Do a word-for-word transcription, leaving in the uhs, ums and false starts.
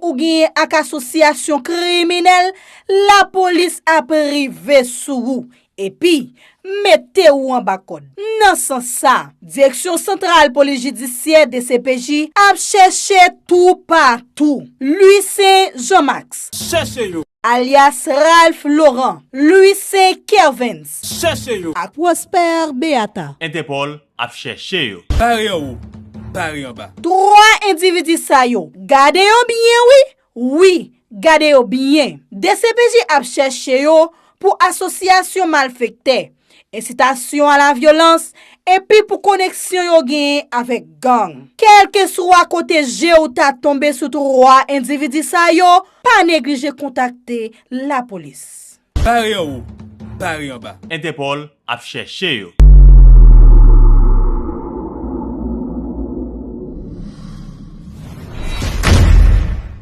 ou genyen ak asosyasyon kriminèl, lapolis ap rive sou ou epi mete ou anba kòd. Nan sans sa, Direksyon Santral Polis Jidisyè, D C P J, ap chèche toupatou Louissaint Jean Max, chèche yo, alyas Ralph Laurent, Louissaint Kervens, chèche yo, ak Prosper Beata. Entèpòl ap chèche yo. Pare anwo, pare anba. Twa endividi sa yo, gade yo byen wi, wi, gade yo byen. D C P J ap chèche yo pou asosyasyon malfektè, ensitasyon a la vyolans, epi pou koneksyon yo genyen avèk gang. Kèlkeswa kote je w ta tonbe sou twa endividi sa yo, pa neglije kontakte lapolis. Pare anwo, pare anba. Entèpòl ap chèche yo.